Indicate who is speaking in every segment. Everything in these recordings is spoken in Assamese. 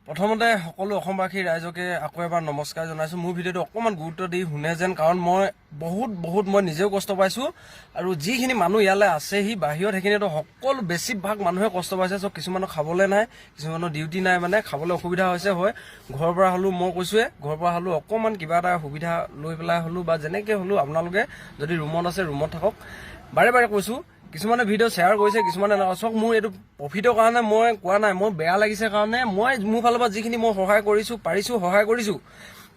Speaker 1: প্ৰথমতে সকলো অসমবাসী ৰাইজকে আকৌ এবাৰ নমস্কাৰ জনাইছোঁ। মোৰ ভিডিঅ'টো অকণমান গুৰুত্ব দি শুনে যেন, কাৰণ মই বহুত বহুত মই নিজেও কষ্ট পাইছোঁ আৰু যিখিনি মানুহ ইয়ালৈ আছেহি বাহিৰত, সেইখিনিতো সকলো বেছিভাগ মানুহে কষ্ট পাইছে। চ' কিছুমানৰ খাবলৈ নাই, কিছুমানৰ ডিউটি নাই, মানে খাবলৈ অসুবিধা হৈছে। হয়, ঘৰৰ পৰা হ'লেও, মই কৈছোৱে, ঘৰৰ পৰা হ'লেও অকণমান কিবা এটা সুবিধা লৈ পেলাই হ'লেও বা যেনেকৈ হ'লেও আপোনালোকে যদি ৰুমত আছে, ৰুমত থাকক। বাৰে বাৰে কৈছোঁ, কিছুমানে ভিডিঅ' শ্বেয়াৰ কৰিছে, কিছুমানে নাই। চাওক, মোৰ এইটো প্ৰফিটৰ কাৰণে মই কোৱা নাই, মোৰ বেয়া লাগিছে কাৰণে মই মোৰ ফালৰ পৰা যিখিনি মই সহায় কৰিছোঁ, পাৰিছোঁ, সহায় কৰিছোঁ।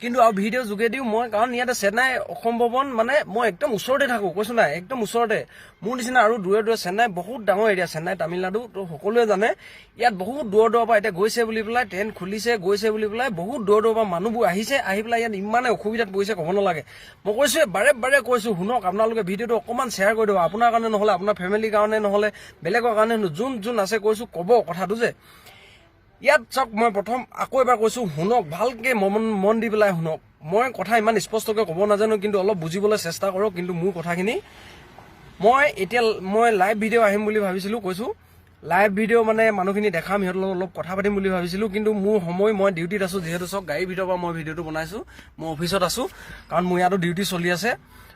Speaker 1: কিন্তু আৰু ভিডিঅ' যোগেদিও মই, কাৰণ ইয়াতে চেন্নাই অসম ভৱন, মানে মই একদম ওচৰতে থাকোঁ, কৈছোঁ নাই, একদম ওচৰতে। মোৰ নিচিনা আৰু দূৰে দূৰে, চেন্নাই বহুত ডাঙৰ এৰিয়া, চেন্নাই তামিলনাডু তো সকলোৱে জানে। ইয়াত বহুত দূৰৰ দূৰৰ পৰা এতিয়া গৈছে বুলি পেলাই, ট্ৰেইন খুলিছে, গৈছে বুলি পেলাই বহুত দূৰৰ দূৰৰ পৰা মানুহবোৰ আহিছে। আহি পেলাই ইয়াত ইমানে অসুবিধাত পৰিছে, ক'ব নালাগে। মই কৈছোৱে, বাৰে বাৰে কৈছোঁ, শুনক আপোনালোকে। ভিডিঅ'টো অকণমান শ্বেয়াৰ কৰি দিব, আপোনাৰ কাৰণে নহ'লে আপোনাৰ ফেমিলিৰ কাৰণে, নহ'লে বেলেগৰ কাৰণে, যোন যোন আছে কৈছোঁ, ক'ব কথাটো যে ইয়াত চাওক, মই প্ৰথম আকৌ এবাৰ কৈছোঁ, শুনক ভালকে, মন মন দি পেলাই শুনক। মই কথা ইমান স্পষ্টকৈ ক'ব নাজানো, কিন্তু অলপ বুজিবলৈ চেষ্টা কৰক। কিন্তু মোৰ কথাখিনি মই এতিয়া মই লাইভ ভিডিঅ' আহিম বুলি ভাবিছিলোঁ, কৈছোঁ, লাইভ ভিডিঅ' মানে মানুহখিনি দেখাম, সিহঁতৰ লগত অলপ কথা পাতিম বুলি ভাবিছিলোঁ। কিন্তু মোৰ সময়, মই ডিউটিত আছোঁ যিহেতু। চাওক, গাড়ীৰ ভিতৰৰ পৰা মই ভিডিঅ'টো বনাইছোঁ। মই অফিচত আছোঁ, কাৰণ মোৰ ইয়াতো ডিউটি চলি আছে।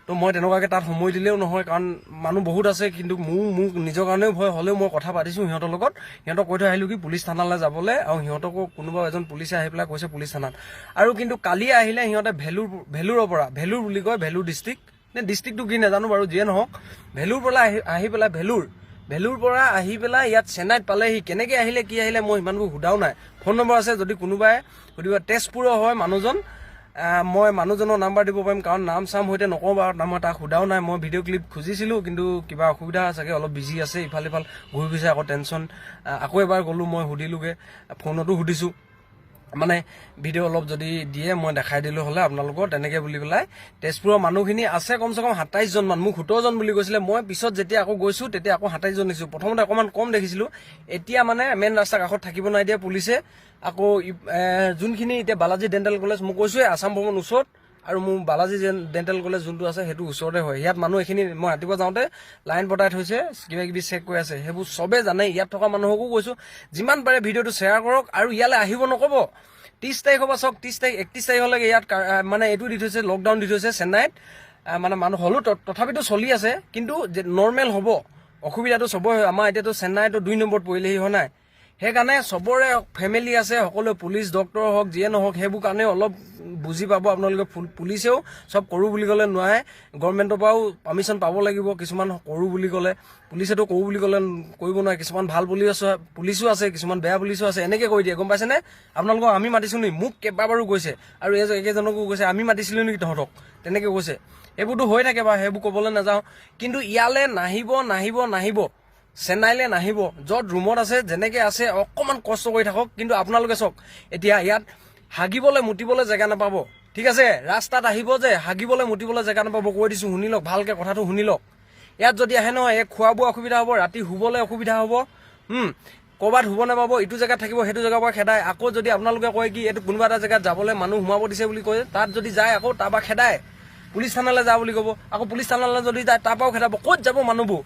Speaker 1: তো মই তেনেকুৱাকৈ তাত সময় দিলেও নহয়, কাৰণ মানুহ বহুত আছে। কিন্তু মোৰ নিজৰ কাৰণেও ভয় হ'লেও মই কথা পাতিছোঁ সিহঁতৰ লগত। সিহঁতক কৈ থৈ আহিলোঁ কি পুলিচ থানালৈ যাবলৈ আৰু সিহঁতকো কোনোবা এজন পুলিচে আহি পেলাই কৈছে পুলিচ থানাত। আৰু কিন্তু কালি আহিলে সিহঁতে ভেলুৰ, ভেলুৰৰ পৰা, ভেলুৰ বুলি কয়, ভেলুৰ ডিষ্ট্ৰিক্ট নে ডিষ্ট্ৰিক্টটো কি নাজানো বাৰু, যিয়ে নহওক, ভেলুৰ পৰা আহি আহি পেলাই, ভেলুৰ পৰা আহি পেলাই ইয়াত চেন্নাইত পালেহি। কেনেকৈ আহিলে, কি আহিলে, মই সিমানবোৰ সোধাও নাই। ফোন নম্বৰ আছে, যদি কোনোবাই সুধিব, তেজপুৰৰ হয় মানুহজন। মই মানুহজনৰ নাম্বাৰ দিব পাৰিম, কাৰণ নাম চাম সৈতে নকওঁ বাৰু, মই তাক সোধাও নাই। মই ভিডিঅ' ক্লিপ খুজিছিলোঁ, কিন্তু কিবা অসুবিধা চাগে, অলপ বিজি আছে, ইফাল সিফাল ঘূৰি ফুৰিছে, আকৌ টেনশ্যন। আকৌ এবাৰ গ'লোঁ মই, সুধিলোগৈ, ফোনতো সুধিছোঁ, মানে ভিডিঅ' অলপ যদি দিয়ে মই দেখাই দিলোঁ হ'লে আপোনালোকৰ, তেনেকৈ বুলি পেলাই। তেজপুৰৰ মানুহখিনি আছে কমচে কম 27জনমান। মোক 17জন বুলি কৈছিলে। মই পিছত যেতিয়া আকৌ গৈছোঁ, তেতিয়া আকৌ 27জন দেখিছোঁ। প্ৰথমতে অকণমান কম দেখিছিলোঁ। এতিয়া মানে মেইন ৰাস্তাৰ কাষত থাকিব নাই দিয়া পুলিচে। আকৌ যোনখিনি এতিয়া বালাজী ডেণ্টেল কলেজ, মই কৈছোঁৱে, আছাম ভৱন ওচৰত আৰু মোৰ বালাজী ডেণ্টেল কলেজ যোনটো আছে, সেইটো ওচৰতে হয়। ইয়াত মানুহ এইখিনি মই ৰাতিপুৱা যাওঁতে লাইন পতাই থৈছে, কিবা কিবি চেক কৰি আছে, সেইবোৰ চবে জানে। ইয়াত থকা মানুহকো কৈছোঁ, যিমান পাৰে ভিডিঅ'টো শ্বেয়াৰ কৰক আৰু ইয়ালৈ আহিব নক'ব। 30 তাৰিখৰ পৰা চাওক, 30 তাৰিখ, 31 তাৰিখলৈকে ইয়াত মানে এইটো দি থৈছে, লকডাউন দি থৈছে চেন্নাইত। মানে মানুহ হ'লেও তথাপিতো চলি আছে, কিন্তু নৰ্মেল হ'ব। অসুবিধাটো চবৰে হয়। আমাৰ এতিয়াতো চেন্নাইতো 2 নম্বৰত পৰিলেহি, হয় নাই? সেইকাৰণে চবৰে ফেমিলি আছে, সকলোৱে পুলিচ, ডক্টৰ হওক, যিয়ে নহওক, সেইবোৰ কাৰণে অলপ বুজি পাব আপোনালোকে। পুলিচেও চব কৰোঁ বুলি ক'লে নোৱাৰে, গভৰ্ণমেণ্টৰ পৰাও পাৰ্মিশ্যন পাব লাগিব। কিছুমান কৰোঁ বুলি ক'লে, পুলিচেতো কৰোঁ বুলি ক'লে কৰিব নোৱাৰে। কিছুমান ভাল পুলিচ আছে, পুলিচো আছে, কিছুমান বেয়া পুলিচো আছে, এনেকৈ কৈ দিয়ে, গম পাইছেনে? আপোনালোকক আমি মাতিছোঁ নেকি? মোক কেইবাবাৰো কৈছে আৰু এই একেজনকো কৈছে, আমি মাতিছিলোঁ নেকি তহঁতক, তেনেকৈ কৈছে। এইবোৰতো হৈ থাকে বাৰু, সেইবোৰ ক'বলৈ নাযাওঁ। কিন্তু ইয়ালৈ নাহিব, নাহিব, নাহিব, চেন্নাইলৈ নাহিব। য'ত ৰুমত আছে, যেনেকৈ আছে, অকণমান কষ্ট কৰি থাকক। কিন্তু আপোনালোকে চাওক, এতিয়া ইয়াত হাগিবলৈ মুতিবলৈ জেগা নাপাব, ঠিক আছে? ৰাস্তাত আহিব যে হাগিবলৈ মুতিবলৈ জেগা নাপাব, কৈ দিছোঁ, শুনি লওক ভালকৈ, কথাটো শুনি লওক। ইয়াত যদি আহে নহয়, এই খোৱা বোৱা অসুবিধা হ'ব, ৰাতি শুবলৈ অসুবিধা হ'ব, ক'ৰবাত শুব নাপাব। ইটো জেগাত থাকিব, সেইটো জেগাৰ পৰা খেদাই। আকৌ যদি আপোনালোকে কয় কি এইটো কোনোবা এটা জেগাত যাবলৈ মানুহ সোমাব দিছে বুলি কয়, তাত যদি যায় আকৌ তাৰপৰা খেদাই, পুলিচ থানালৈ যা বুলি ক'ব। আকৌ পুলিচ থানালৈ যদি যায়, তাৰপৰাও খেদাব। ক'ত যাব মানুহবোৰ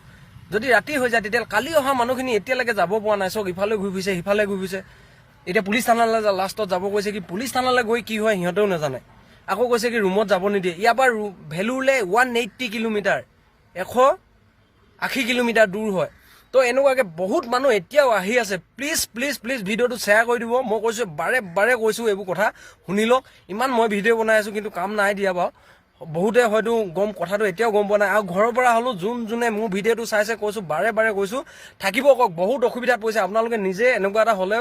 Speaker 1: যদি ৰাতি হৈ যায়? তেতিয়া কালি অহা মানুহখিনি এতিয়ালৈকে যাব পৰা নাই। চাওক, ইফালে ঘূৰি ফুৰিছে, সিফালে ঘূৰি ফুৰিছে। এতিয়া পুলিচ থানালৈ লাষ্টত যাব কৈছে কি, পুলিচ থানালৈ গৈ কি হয় সিহঁতেও নাজানে। আকৌ কৈছে কি ৰুমত যাব নিদিয়ে। ইয়াৰ পৰা ভেলুৰলৈ 180 কিলোমিটাৰ, 180 কিলোমিটাৰ দূৰ হয়। তো এনেকুৱাকৈ বহুত মানুহ এতিয়াও আহি আছে। প্লিজ, প্লিজ, প্লিজ ভিডিঅ'টো শ্বেয়াৰ কৰি দিব। মই কৈছোঁ, বাৰে বাৰে কৈছোঁ, এইবোৰ কথা শুনি লওক। ইমান মই ভিডিঅ' বনাই আছোঁ, কিন্তু কাম নাই দিয়া বাৰু। বহুতে হয়তো গম কথাটো এতিয়াও গম পোৱা নাই। আৰু ঘৰৰ পৰা হ'লেও যোন যোনে মোৰ ভিডিঅ'টো চাইছে, কৈছোঁ, বাৰে বাৰে কৈছোঁ, থাকিব কওক। বহুত অসুবিধাত পৰিছে। আপোনালোকে নিজে এনেকুৱা এটা হ'লে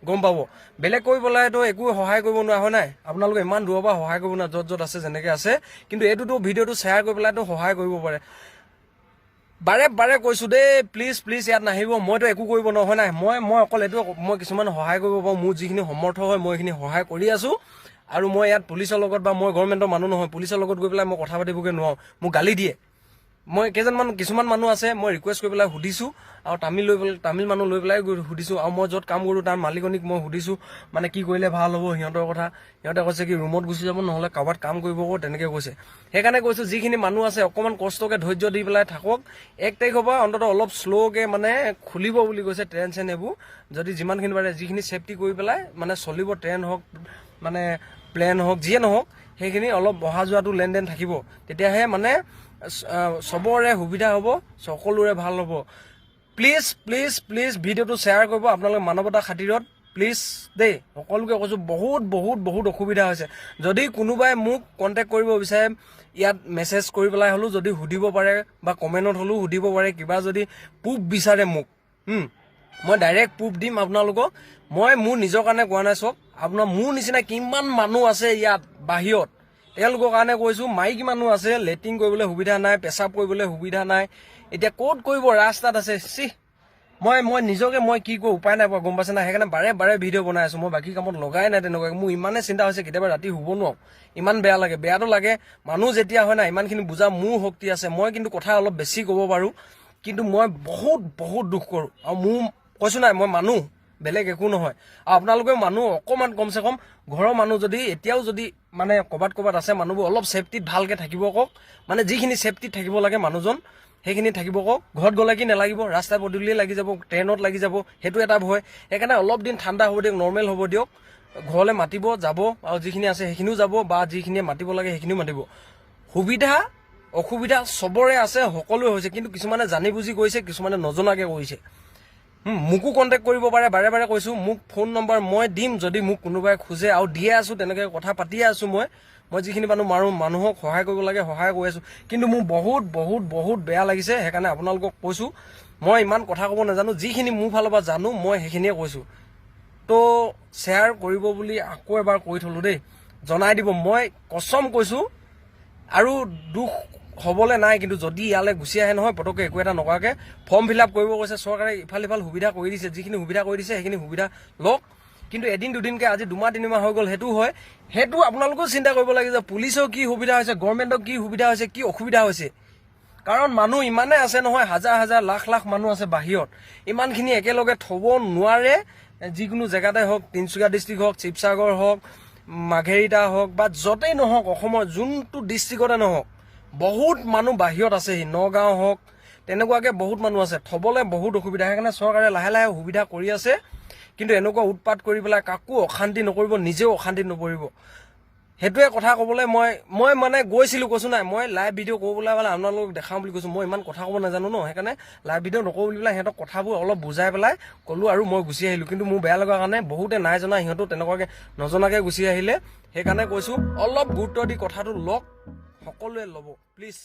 Speaker 1: গম পাব। বেলেগ কৰি পেলাইতো একো সহায় কৰিব নোৱাৰা, হয় নাই? আপোনালোকে ইমান দূৰৰ পৰা সহায় কৰিব নোৱাৰে, য'ত য'ত আছে, যেনেকৈ আছে। কিন্তু এইটোতো ভিডিঅ'টো শ্বেয়াৰ কৰি পেলাইতো সহায় কৰিব পাৰে। বাৰে বাৰে কৈছোঁ দেই, প্লিজ, প্লিজ ইয়াত নাহিব। মইতো একো কৰিব নহয় নাই? মই অকল এইটো মই কিছুমান সহায় কৰিব পাৰোঁ। মোৰ যিখিনি সমৰ্থ হয়, মই সেইখিনি সহায় কৰি আছোঁ। আৰু মই ইয়াত পুলিচৰ লগত বা মই গভৰ্ণমেণ্টৰ মানুহ নহয়, পুলিচৰ লগত গৈ পেলাই মই কথা পাতিবগৈ নোৱাৰোঁ, মোক গালি দিয়ে। মই কেইজনমান কিছুমান মানুহ আছে, মই ৰিকুৱেষ্ট কৰি পেলাই সুধিছোঁ আৰু তামিল লৈ পেলাই, তামিল মানুহ লৈ পেলাই গৈ সুধিছোঁ। আৰু মই য'ত কাম কৰোঁ তাৰ মালিকনীক মই সুধিছোঁ, মানে কি কৰিলে ভাল হ'ব সিহঁতৰ কথা। সিহঁতে কৈছে কি ৰুমত গুচি যাব, নহ'লে কাৰোবাত কাম কৰিব আকৌ, তেনেকৈ কৈছে। সেইকাৰণে কৈছোঁ, যিখিনি মানুহ আছে অকণমান কষ্টকৈ ধৈৰ্য দি পেলাই থাকক। 1 তাৰিখৰ পৰা অন্ততঃ অলপ শ্ল'কৈ মানে খুলিব বুলি কৈছে ট্ৰেইন চেন এইবোৰ। যদি যিমানখিনি পাৰে যিখিনি ছেফটি কৰি পেলাই মানে চলিব, ট্ৰেইন হওক, মানে প্লেন হওক, যিয়ে নহওক, সেইখিনি অলপ অহা যোৱাটো লেনদেন থাকিব, তেতিয়াহে মানে চবৰে সুবিধা হ'ব, সকলোৰে ভাল হ'ব। প্লিজ, প্লিজ, প্লিজ ভিডিঅ'টো শ্বেয়াৰ কৰিব আপোনালোকে মানৱতা খাতিৰত, প্লিজ দেই। সকলোকে কৈছোঁ, বহুত বহুত বহুত অসুবিধা হৈছে। যদি কোনোবাই মোক কণ্টেক্ট কৰিব বিচাৰে, ইয়াত মেছেজ কৰি পেলাই হ'লেও যদি সুধিব পাৰে বা কমেণ্টত হ'লেও সুধিব পাৰে, কিবা যদি প্ৰুফ বিচাৰে মোক, মই ডাইৰেক্ট প্ৰুফ দিম আপোনালোকক। মই মোৰ নিজৰ কাৰণে কোৱা নাই, চাওক, আপোনাৰ মোৰ নিচিনা কিমান মানুহ আছে ইয়াত বাহিৰত, তেওঁলোকৰ কাৰণে কৈছোঁ। মাইকী মানুহ আছে, লেট্ৰিন কৰিবলৈ সুবিধা নাই, পেচাব কৰিবলৈ সুবিধা নাই। এতিয়া ক'ত কৰিব? ৰাস্তাত আছে। চি, মই নিজকে মই কি কৰোঁ উপায় নাই পোৱা, গম পাইছে নাই? সেইকাৰণে বাৰে বাৰে ভিডিঅ' বনাই আছোঁ। মই বাকী কামত লগাই নাই তেনেকুৱাকৈ। মোৰ ইমানে চিন্তা হৈছে, কেতিয়াবা ৰাতি শুব নোৱাৰোঁ, ইমান বেয়া লাগে। বেয়াটো লাগে মানুহ যেতিয়া হয় না, ইমানখিনি বুজা মোৰ শক্তি আছে। মই কিন্তু কথা অলপ বেছি ক'ব পাৰোঁ, কিন্তু মই বহুত বহুত দুখ কৰোঁ। আৰু মোৰ কৈছোঁ নাই, মই মানুহ, বেলেগ একো নহয়। আৰু আপোনালোকেও মানুহ, অকণমান কমচে কম ঘৰৰ মানুহ যদি এতিয়াও যদি মানে ক'ৰবাত ক'ৰবাত আছে, মানুহবোৰ অলপ ছেফটিত ভালকৈ থাকিব কওক। মানে যিখিনি ছেফটিত থাকিব লাগে মানুহজন, সেইখিনি থাকিব কওক। ঘৰত গ'লে কি নালাগিব, ৰাস্তা পদূলিয়ে লাগি যাব, ট্ৰেইনত লাগি যাব, সেইটো এটা ভয়। সেইকাৰণে অলপ দিন ঠাণ্ডা হ'ব দিয়ক, নৰ্মেল হ'ব দিয়ক, ঘৰলৈ মাতিব যাব। আৰু যিখিনি আছে সেইখিনিও যাব বা যিখিনিয়ে মাতিব লাগে সেইখিনিও মাতিব। সুবিধা অসুবিধা চবৰে আছে, সকলোৱে হৈছে, কিন্তু কিছুমানে জানি বুজি কৰিছে, কিছুমানে নজনাকে কৰিছে। মোকো কণ্টেক্ট কৰিব পাৰে, বাৰে বাৰে কৈছোঁ। মোক ফোন নম্বৰ মই দিম যদি মোক কোনোবাই খোজে, আৰু দিয়ে আছোঁ, তেনেকৈ কথা পাতিয়ে আছোঁ। মই যিখিনি মানুহ মাৰোঁ, মানুহক সহায় কৰিব লাগে, সহায় কৰি আছোঁ। কিন্তু মোৰ বহুত বহুত বহুত বেয়া লাগিছে, সেইকাৰণে আপোনালোকক কৈছোঁ। মই ইমান কথা ক'ব নাজানো, যিখিনি মোৰ ফালৰ পৰা জানো মই সেইখিনিয়ে কৈছোঁ। তো শ্বেয়াৰ কৰিব বুলি আকৌ এবাৰ কৈ থলোঁ দেই, জনাই দিব। মই কচম কৈছোঁ, আৰু দুখ হ'বলৈ নাই। কিন্তু যদি ইয়ালৈ গুচি আহে নহয় পটককৈ একো এটা নকৰাকৈ, ফৰ্ম ফিল আপ কৰিব কৈছে চৰকাৰে, ইফাল সিফাল সুবিধা কৰি দিছে, যিখিনি সুবিধা কৰি দিছে সেইখিনি সুবিধা লওক। কিন্তু এদিন দুদিনকৈ, আজি 2 মাহ 3 মাহ হৈ গ'ল, সেইটো হয়। সেইটো আপোনালোকেও চিন্তা কৰিব লাগে যে পুলিচৰ কি সুবিধা হৈছে, গভৰ্ণমেণ্টৰ কি সুবিধা হৈছে, কি অসুবিধা হৈছে। কাৰণ মানুহ ইমানে আছে নহয়, হাজাৰ হাজাৰ লাখ লাখ মানুহ আছে বাহিৰত, ইমানখিনি একেলগে থ'ব নোৱাৰে। যিকোনো জেগাতে হওক, তিনিচুকীয়া ডিষ্ট্ৰিক্ট হওক, শিৱসাগৰ হওক, মাৰ্ঘেৰিটা হওক বা য'তেই নহওক, অসমৰ যোনটো ডিষ্ট্ৰিক্টতে নহওক, বহুত মানুহ বাহিৰত আছেহি। নগাঁও হওক, তেনেকুৱাকে বহুত মানুহ আছে, থ'বলৈ বহুত অসুবিধা। সেইকাৰণে চৰকাৰে লাহে লাহে সুবিধা কৰি আছে। কিন্তু এনেকুৱা উৎপাত কৰি পেলাই কাকো অশান্তি নকৰিব, নিজেও অশান্তিত নপৰিব। সেইটোৱে কথা ক'বলৈ মই মানে গৈছিলোঁ, কৈছোঁ নাই, মই লাইভ ভিডিঅ' কৰিবলৈ মানে আপোনালোকক দেখাওঁ বুলি কৈছোঁ। মই ইমান কথা ক'ব নাজানো ন, সেইকাৰণে লাইভ ভিডিঅ' নকৰোঁ বুলি পেলাই সিহঁতক কথাবোৰ অলপ বুজাই পেলাই ক'লোঁ আৰু মই গুচি আহিলোঁ। কিন্তু মোৰ বেয়া লগা কাৰণে বহুতে নাই জনা, সিহঁতো তেনেকুৱাকৈ নজনাকৈ গুচি আহিলে। সেইকাৰণে কৈছোঁ, অলপ গুৰুত্ব দি কথাটো লওক, সকলোৱে ল'ব প্লিজ।